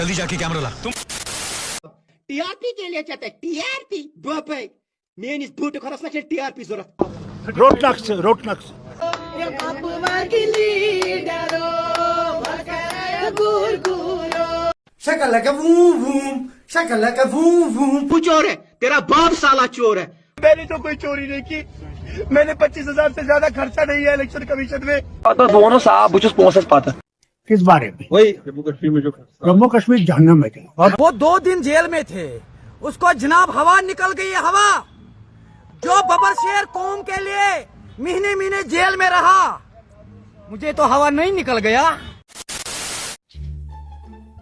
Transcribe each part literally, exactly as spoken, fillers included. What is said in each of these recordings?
जल्दी जाके कैमरा ला। T R P کے لیے چاہتے ٹی آر پی بابے میٲنِس بوٗٹہٕ کھۄرَس نہ چھِ ٹی آر پی ضوٚرَتھ۔ روٚٹنَکھ ژٕ روٚٹنَکھ ژٕ Shaka laka boom boom, shaka laka boom boom. تو چور ہے، تیرا باپ سالا چور ہے۔ میں نے تو کوئی چوری نہیں کی. میں نے پچیس ہزار سے زیادہ خرچہ نہیں ہے الیکشن کمیشن میں. پتہ بہٕ وَنو صاف، بہٕ چھُس پونٛسَس پتہ. کس بارے میں؟ وہی جموں کشمیر میں جو جموں کشمیر جہنم ہے کیا؟ وہ دو دن جیل میں تھے، اس کو جناب ہوا نکل گئی، ہوا. جو ببر شیر قوم کے لیے مہینے مہینے جیل میں رہا، مجھے تو ہوا نہیں نکل گیا.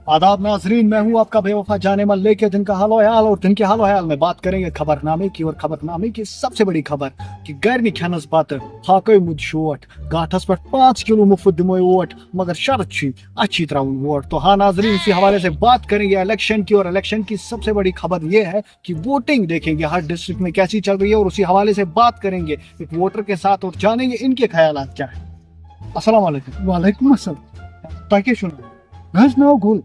آداب ناظرین، میں ہوں آپ کا بے وفا جانے من لیکے دن کا حال و حال، اور دن کے حال و حال میں بات کریں گے خبر نامے کی، اور خبر نامے کی سب سے بڑی خبر کہ گرمی کھنس بتہٕ، پھاکے مُت شوٹ، گاٹھس پٮ۪ٹھ پانٛژھ کلو مفت دموے ووٹ، مگر شرط چھی اچھی تراؤن ووٹ. تو ہاں ناظرین، اسی حوالے سے بات کریں گے الیکشن کی، اور الیکشن کی سب سے بڑی خبر یہ ہے کہ ووٹنگ دیکھیں گے ہر ڈسٹرکٹ میں کیسی چل رہی ہے، اور اسی حوالے سے بات کریں گے ایک ووٹر کے ساتھ اور جانیں گے ان کے خیالات کیا ہیں. السلام علیکم. وعلیکم السلام. تۄہہِ کیٛاہ چھُو ناو؟ مےٚ حظ چھُ ناو گُل.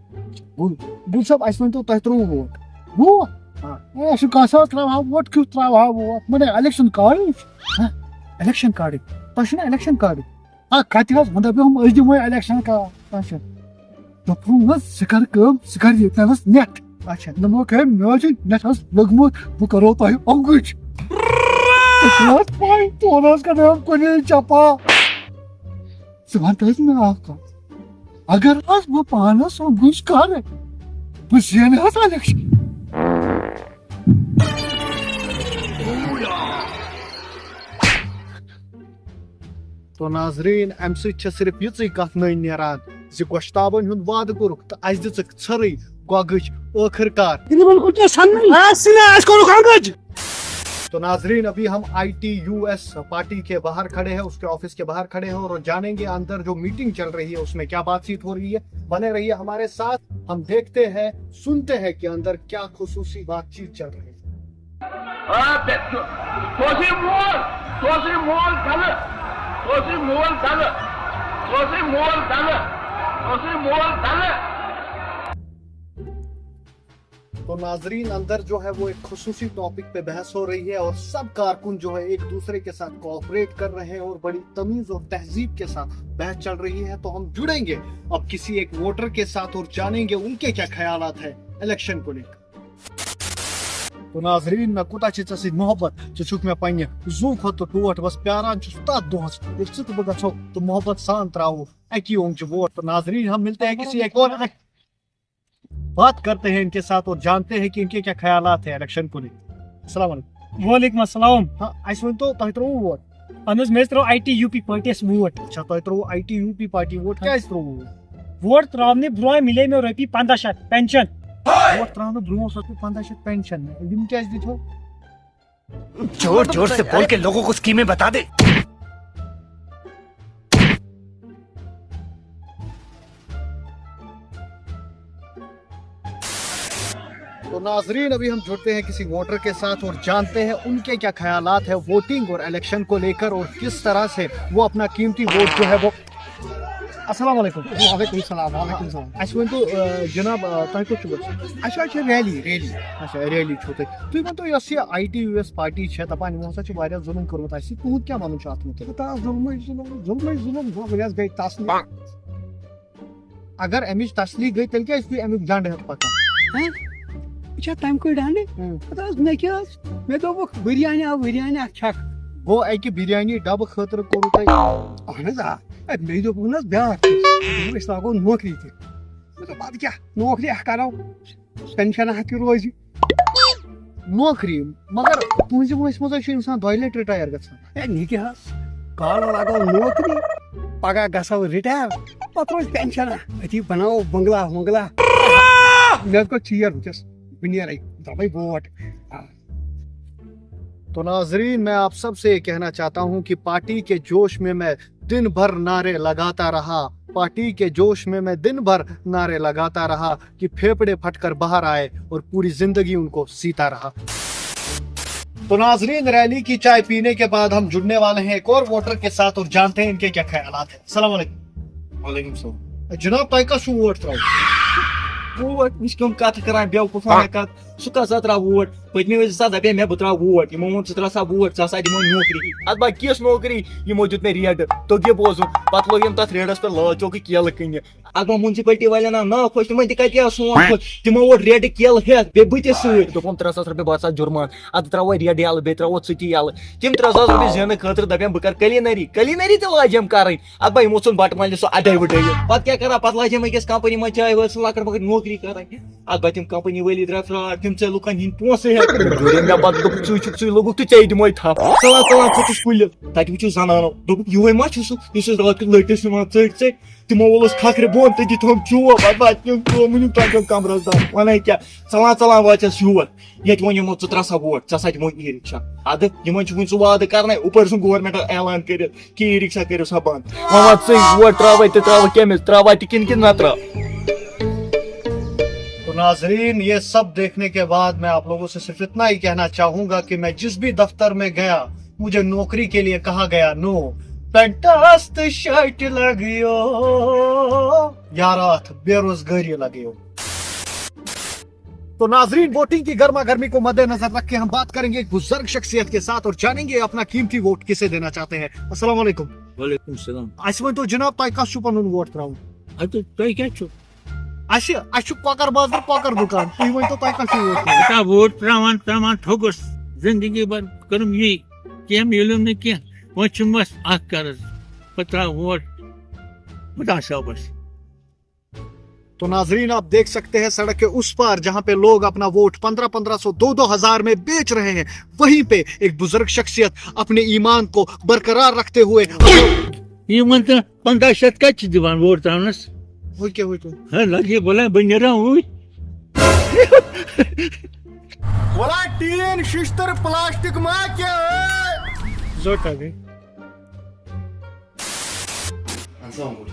گُل. گُل صٲب، اَسہِ ؤنۍ تو، تۄہہِ ترٛووُ ووٹ؟ ووٹ؟ آ. اے، اَسہِ چھُ کانٛہہ سا حظ ترٛاوان ووٹ، کیُتھ ترٛاوان ووٹ؟ مگر الیکشن کارڈ چھُ. ہہ؟ Election card? تۄہہِ چھُو نا الیکشن کارڈ؟ آ، کَتہِ حظ؟ وۄنۍ دَپیو ہم أسۍ دِمو الیکشن کارڈ. اچھا. دوٚپُن حظ، ژٕ کر کٲم، ژٕ کر ییٚتہِ نَس نیٹ. اچھا. دوٚپمو کٲم، مےٚ حظ چھُ نیٹ حظ لوٚگمُت، بہٕ کرو تۄہہِ اوٚنگٕج. ژےٚ چھےٚ حظ پَے، فون حظ کرنٲوٕم کُنی چپا. ژٕ وَن تہٕ حظ مےٚ اکھ کَتھ، اگر حظ بہٕ پانَس اوٚنگٕج کرٕ، بہٕ زینہٕ حظ الیکشن؟ تو ناظرین، امہِ سۭتۍ چھےٚ صرف یِژٕے کتھ نٔنۍ نیران زِ گۄشتابن ہُنٛد وعدٕ کوٚرُکھ تہٕ اسہِ دِژٕکھ ژھرٕے گۄگٕج ٲخٕر کار۔ تو ناظرین، ابھی ہم I T U S party کے باہر کھڑے ہیں، اس کے آفس کے باہر کھڑے ہیں اور جانیں گے اندر جو میٹنگ چل رہی ہے اس میں کیا بات چیت ہو رہی ہے۔ بنے رہیے ہمارے ساتھ، ہم دیکھتے ہیں، سنتے ہیں کہ اندر کیا خصوصی بات چیت چل رہی ہے۔ آ، بے-، سُہ، سُہ اوسُے مول، سُہ اوسُے مول ڈلہٕ، سُہ اوسُے مول ڈلہٕ، سُہ اوسُے مول ڈلہٕ، سُہ اوسُے مول ڈلہٕ۔ تو ناظرین، اندر جو ہے وہ ایک خصوصی ٹاپک پہ بحث ہو رہی ہے اور سب کارکن جو ہے ایک دوسرے کے ساتھ کوآپریٹ کر رہے ہیں اور بڑی تمیز اور تہذیب کے ساتھ بحث چل رہی ہے۔ تو ہم جڑیں گے اب کسی ایک ووٹر کے ساتھ اور جانیں گے ان کے کیا خیالات ہیں الیکشن کو لے کر۔ تو ناظرین، مےٚ کوٗتاہ چھِ ژےٚ سۭتۍ محبت، ژٕ چھُکھ مےٚ پننہِ زُو کھۄتہٕ تہٕ ٹوٹھ بس پیاران چھُس تتھ دۄہس، ییٚلہِ ژٕ تہٕ بہٕ گژھو تہٕ محبت سان تراوو اکی اونٛگجہِ ووٹ۔ تو ناظرین، ہم ملتے ہیں کسی ایک اور بات کرتے ہیں ان کے ساتھ اور جانتے ہیں کہ ان کے کیا خیالات ہیں الیکشن کو لیکر۔ السلام علیکم۔ وعلیکم السلام۔ ہاں، اسہِ ؤنۍ تو، تۄہہِ ترٛووُ ووٹ؟ اہن حظ، مےٚ حظ ترٛوو I T U P party یس ووٹ۔ اچھا، تۄہہِ ترٛووُ I T U P party vote, کیٛازِ ترٛووُ ووٹ؟ ووٹ ترٛاونہٕ برونٛہہ مِلے مےٚ رۄپیہِ پنٛداہ شیٚتھ پینشن۔ ووٹ ترٛاونہٕ برونٛہہ اوس رۄپیہِ پنٛداہ شیٚتھ پینشن، یِم کیٛازِ دِتو؟ जोर जोर से बोल के लोगों को स्कीमें बता दे। تو ناظرین، ابھی ہم جڑتے ہیں کسی ووٹر کے ساتھ اور جانتے ہیں ان کے کیا خیالات ہیں ووٹنگ اور الیکشن کو لیکر اور کس طرح سے وہ اپنا قیمتی ووٹ جو ہے وہ۔ السلام علیکم۔ وعلیکم السلام، وعلیکم السلام۔ اَسہِ ؤنۍ تو، آ، جناب، آ، تۄہہِ کوٚت چھُو گژھُن؟ اَسہِ حظ چھِ ریلی، ریلی۔ اچھا، ریلی چھُو تۄہہِ۔ تُہۍ ؤنۍ تو، یۄس یہِ I T U S party چھےٚ، دَپان یِمو ہسا چھُ واریاہ ظُلُم کوٚرمُت اَسہِ، تُہُنٛد کیٛاہ وَنُن چھُ اَتھ مُتعلِق؟ تہٕ ظُلمٕے ظُلُم، ظُلمٕے ظُلُم، وۄنۍ حظ گٔے تَسلی۔ اگر اَمِچ تَسلی گٔے، تیٚلہِ کیٛازِ چھُ تُہۍ اَمیُک ڈنٛڈٕ ہٮ۪تھ پَکان؟ ہہ؟ یہِ چھا تَمہِ کُے ڈنٛڈٕ؟ اۭں۔ پَتہٕ حظ مےٚ کیٛاہ حظ؟ مےٚ دوٚپُکھ، بِریانی آو، بِریانی اَکھ کھٮ۪کھ۔ گوٚو اَکہِ بِریانی ڈَبہٕ خٲطرٕ کوٚروٕ تۄہہِ؟ اَہَن حظ، آ۔ اے، مےٚ دوٚپُکھ نہ حظ بیٛاکھ چیٖز۔ دوٚپُکھ، أسۍ لاگو نوکری تہِ۔ مےٚ دوٚپ، اَدٕ کیٛاہ؟ نوکری اَکھ کَرو۔ پینشن ہا تہِ روزِ۔ نوکری، مگر تُہنٛزِ وٲنٛسہِ منٛز حظ چھُ اِنسان دۄیہِ لٹہِ رِٹایَر گژھان۔ ہے، یہِ کیٛاہ حظ؟ کالہٕ لاگو نوکری، پگاہ گژھو رِٹایَر، پتہٕ روزِ پینشن ہا۔ أتی بناوو بنگلہ ونگلہ۔ مےٚ حظ گوٚو ژیر وٕنکیٚس، بہٕ نیرے، درٛاو وۄنۍ ووٹ۔ آ۔ تو ناظرین، میں آپ سب سے یہ کہنا چاہتا ہوں کہ پارٹی کے جوش میں میں دن بھر نعرے لگاتا رہا، پارٹی کے جوش میں میں دن بھر نعرے لگاتا رہا کہ پھیپڑے پھٹ کر باہر آئے اور پوری زندگی ان کو سیتا رہا۔ تو ناظرین، ریلی کی چائے پینے کے بعد ہم جڑنے والے ہیں ایک اور ووٹر کے ساتھ اور جانتے ہیں ان کے کیا خیالات ہیں۔ السلام علیکم۔ وعلیکم السلام۔ جناب، تۄہہِ کس چھُو ووٹ ترٛاوُن؟ ووٹ، وٕچھ کٕم کتھٕ کران، بیوقوٗف ونان کتھ۔ سُہ کتھ سا ترٛاو ووٹ؟ پٔتمہِ وِزِ سا دپے مےٚ، بہٕ ترٛاوٕ ووٹ۔ یِمو ووٚن، "ژٕ ترٛاو سا ووٹ، ژٕ ہسا دِمو نوکری۔" اتھ با کِژھ نوکری؟ یِمو دیُت مےٚ ریڈ، توٚگ یہِ بوزُن۔ پتہٕ لوگ یِم تتھ ریڈس پٮ۪ٹھ لال چوکٕکۍ کیلہٕ کٕنہِ۔ اگر municipality والٮ۪ن آو ناو خۄش، تِمن تہِ کتہِ آو سون خۄش؟ تِمو ووٚٹ ریڈ کیلہٕ ہٮ۪تھ، بیٚیہِ بہٕ تہِ سۭتۍ۔ دوٚپُن، "ترٛےٚ ساس رۄپیہِ باسان جُرمان، ادٕ ترٛاوو ریڈ یلہٕ، بیٚیہِ ترٛاوو ژٕ تہِ یلہٕ۔" تِم ترٛےٚ ساس رۄپیہِ زینہٕ خٲطرٕ دپن، "بہٕ کرٕ culinary، culinary تہِ لاجٮ۪م کرٕنۍ۔" اتھ با یِمو ژھُن بٹہٕ ملہِ سُہ اڈے وڈے۔ پتہٕ کیٛاہ کران؟ پتہٕ لاجٮ۪م أکِس کمپنی منٛز چاے وٲلۍ سٕنٛز لۄکٕٹ مۄکٕٹ نوکری کرٕنۍ۔ اتھ با تِم کمپنی وٲلی درٛاے فراڈ، تِم ژےٚ لُکن ہٕنٛدۍ پونٛسہٕ ہٮ۪تھ۔ جوڑے مےٚ پتہٕ دوٚپُکھ، "ژٕے چھُکھ، ژٕے لوٚگُکھ تہٕ ژےٚ دِموے تھپھ۔" ژلان ژلان کھوٚتُس کُلہِ، تتہِ وُچھُس زنانو، دوٚپُکھ، "یِہوے ما چھُ سُہ، یُس أسۍ راتھ کیُتھ لٔٹِس نِوان ژٔٹۍ ژٔٹۍ؟" تِمو وولُس کھکھرِ بۄن تہٕ دِتہٕ ہم چوب، اتھ با تِم چوب، وُنیُک تام چھُم کمرس دگ۔ ونَے کیٛاہ، ژلان ژلان واتٮ۪س یور۔ ییٚتہِ ووٚن یِمو، "ژٕ ترٛاو سا ووٹ، ژےٚ سا دِمو ای رکشا۔" ادٕ یِمن چھُ وُنہِ سُہ وعدٕ کرنے، اُپٲرۍ سُنٛد گورمنٹن اعلان کٔرِتھ کہِ ای رکشا کٔرِو سا بند۔ وۄنۍ وَن ژٕے، ووٹ ترٛاوَے تہٕ ترٛاوَکھ کٔمِس؟ ترٛاوَے تہِ کِنہٕ کِنہٕ نہ ترٛاو؟ تو ناظرین، یہ سب دیکھنے کے بعد میں آپ لوگوں سے صرف اتنا ہی کہنا چاہوں گا کہ میں جس بھی دفتر میں گیا، مجھے نوکری کے لیے کہا گیا، "نو، پینٹاست شرٹ لگیو، یاراتھ بے روزگاری لگیو۔" تو ناظرین، ووٹنگ کی گرما گرمی کو مد نظر رکھ کے ہم بات کریں گے ایک بزرگ شخصیت کے ساتھ اور جانیں گے اپنا قیمتی ووٹ کسے دینا چاہتے ہیں۔ السلام علیکم۔ وعلیکم السلام۔ اسہِ ؤنۍ تو جناب، تۄہہِ کس چھُ پنُن ووٹ ترٛاوُن؟ اَدٕ تۄہہِ کیٛاہ چھُ؟ اسہِ، اسہِ چھُ کۄکر بازر کۄکر دُکان، تُہۍ ؤنۍ تو تۄہہِ کس چھُ ووٹ ترٛاوُن؟ بہٕ ترٛاوٕ ووٹ ترٛاوان ترٛاوان تھوٚکُس، زندگی بھر کٔرٕم یی، کینٛہہ میلیوم نہٕ کینٛہہ، وۄنۍ چھُم بس اکھ قرض، بہٕ ترٛاوٕ ووٹ خدا صٲبس۔ تو ناظرین، آپ دیکھ سکتے ہیں سڑک کے اس پار جہاں پہ لوگ اپنا ووٹ پندرہ پندرہ سو، دو دو ہزار میں بیچ رہے ہیں، وہیں پہ ایک بزرگ شخصیت اپنے ایمان کو برقرار رکھتے ہوئے۔ یہِ ؤنۍ تہٕ پنٛداہ شیٚتھ کَتہِ چھِ دِوان ووٹ ترٛاونَس؟ وٕکہِ، وٕکہِ۔ ہے، لَگہِ بَلاے، بہٕ نیران اوٗرۍ۔ ولا ٹیٖن شیشتٕر پلاسٹک ما کینٛہہ۔ زوٹا گٔے۔ اَہَن سا، اَنگوٗٹھ۔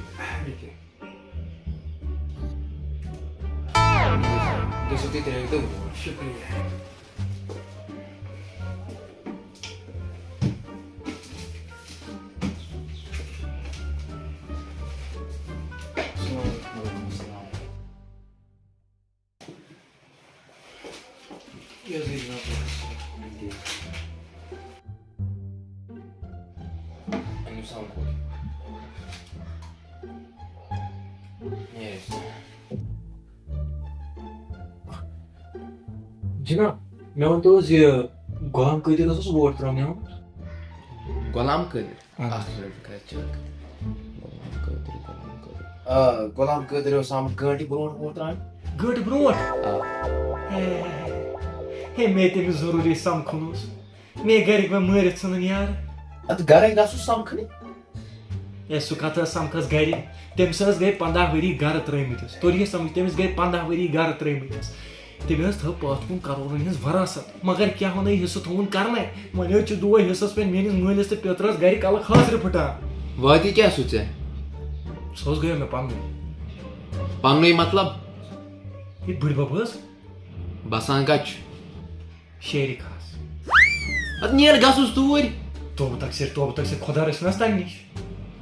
گٔژھِو تُہۍ ترٛٲوِو تہٕ ووٹ۔ شُکریہ۔ السلام علیکم۔ وعلیکم السلام۔ یہِ حظ یہِ جناب۔ أنِو سا اَنگوٗٹھ۔ نیرِ۔ جناب، مےٚ ؤنۍ تو حظ، یہِ غلام قٲدِر اوس ووٹ ترٛاونہِ آمُت؟ غلام قٲدِر؟ اَہَن حظ۔ اَکھ منٹ کَر چیک۔ غلام قٲدِر، غلام قٲدِر۔ آ، غلام قٲدِر اوس آمُت گٲنٛٹہِ برونٛٹھ ووٹ ترٛاونہِ۔ گٲنٛٹہِ برونٛٹھ؟ آ۔ ہے، ہے، ہے، ہے، مےٚ تٔمِس ضروٗری سَمکھُن اوس۔ مےٚ گَرِکۍ مےٚ مٲرِتھ ژھٕنُن یارٕ۔ اَدٕ گَرَے گژھُس سَمکھنہِ۔ ہے، سُہ کَتھ ٲس سَمکھَس گَرِ؟ تٔمِس ٲس گٔے پنٛداہ ؤری گَرٕ ترٛٲومٕتِس۔ توٚر یہِ سَمٕجھ، تٔمِس گٔے پنٛداہ ؤری گَرٕ ترٛٲومٕتِس۔ تٔمۍ ٲس تھٲو پانٛژھ کُن کَرورَن ہِنٛز وَراثت۔ مگر کیٛاہ وَنَے، حِصہٕ تھوٚوُن کَرنَے۔ وۄنۍ حظ چھِ دُعٲے حِصَس پٮ۪ٹھ میٛٲنِس مٲلِس تہٕ پیٚترَس گَرِ کَلہٕ خاصرِ پھٕٹان۔ وٲتی کیٛاہ سُہ ژےٚ؟ سُہ حظ گٔیو مےٚ پَنٛنُے۔ پَنٛنُے مطلب؟ یہِ بٕڈۍ بَب حظ۔ بَسان کَتہِ چھُ؟ شیرِ خاص۔ اَدٕ نیر گژھُس توٗرۍ۔ توبہٕ تقصیر، توبہٕ تقصیر، خۄدا رٔچھِنَس تَمہِ نِش۔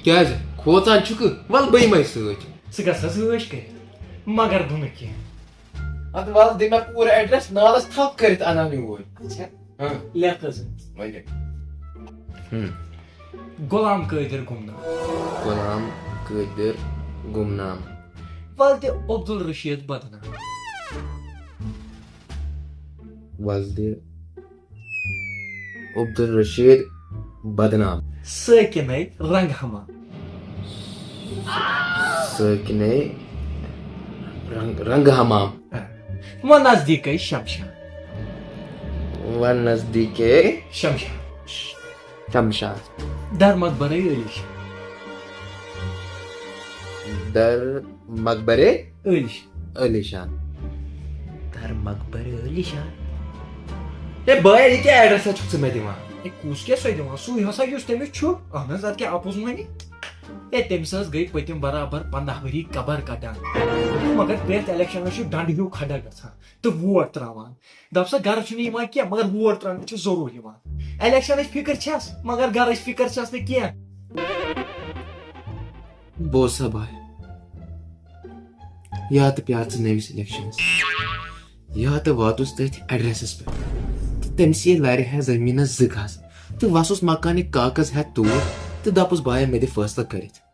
کیٛازِ؟ کھوژان چھُکھٕ؟ وَلہٕ بہٕ یِمَے سۭتۍ۔ ژٕ گژھ حظ عٲش کٔرِتھ، مگر بہٕ نہٕ کینٛہہ۔ اَدٕ وَلہٕ دِ مےٚ پوٗرٕ ایڈرَس، نالَس تھَپھ کٔرِتھ اَنان یور۔ اچھا۔ ہاں۔ لیکھ حظ۔ ؤنِو۔ ہُم۔ غلام قٲدِر گُمنام۔ غلام قٲدِر گُمنام۔ وَلدِ عبدالرشیٖد بدنام۔ وَلدِ عبدالرشیٖد بدنام۔ سٲکِنَے رنٛگ ہما۔ سٲکِنَے رنٛگ، رنٛگ ہمام۔ و نزدیٖکَے شمشاد۔ و نزدیٖکَے شمشاد۔ شمشاد۔ در مقبرَے عٲلی شان۔ در مقبرے عٲلی شان۔ عٲلی شان۔ در مقبرے عٲلی شان۔ ہے بٲے، یہِ کیٛاہ ایڈرَس ہا چھُکھ ژٕ مےٚ دِوان؟ ہے، کُس کیٛاہ سا دِوان؟ سُے ہسا یُس تٔمِس چھُ۔ اہن حظ، اَدٕ کیٛاہ اَپُز مانی؟ ہے، تٔمِس حظ گٔے پٔتِم برابر پنٛداہ ؤری قبر کَٹان۔ مگر پرٛٮ۪تھ اِلیکشَنَس چھُ ڈنٛڈٕ ہیوٗ کھڑا گژھان تہٕ ووٹ ترٛاوان۔ دَپ سا، گَرٕ چھُنہٕ یِوان کینٛہہ، مگر ووٹ ترٛاونہِ چھُ ضروٗر یِوان۔ اِلیکشَنٕچ فِکر چھَس، مگر گَرٕچ فِکر چھَس نہٕ کینٛہہ۔ بوز سا بھائی، یا تہٕ پیار ژٕ نٔوِس الیکشنس، یا تہٕ واتُس تٔتھۍ ایڈریسس پٮ۪ٹھ تہٕ تٔمۍ سٕے لرِ ہے زٔمیٖنس زٕ گز تہٕ وسُس مکانٕکۍ کاغذ ہٮ۪تھ توٗرۍ تہٕ دپُس، بایا، مےٚ دِ فٲصلہٕ کٔرِتھ۔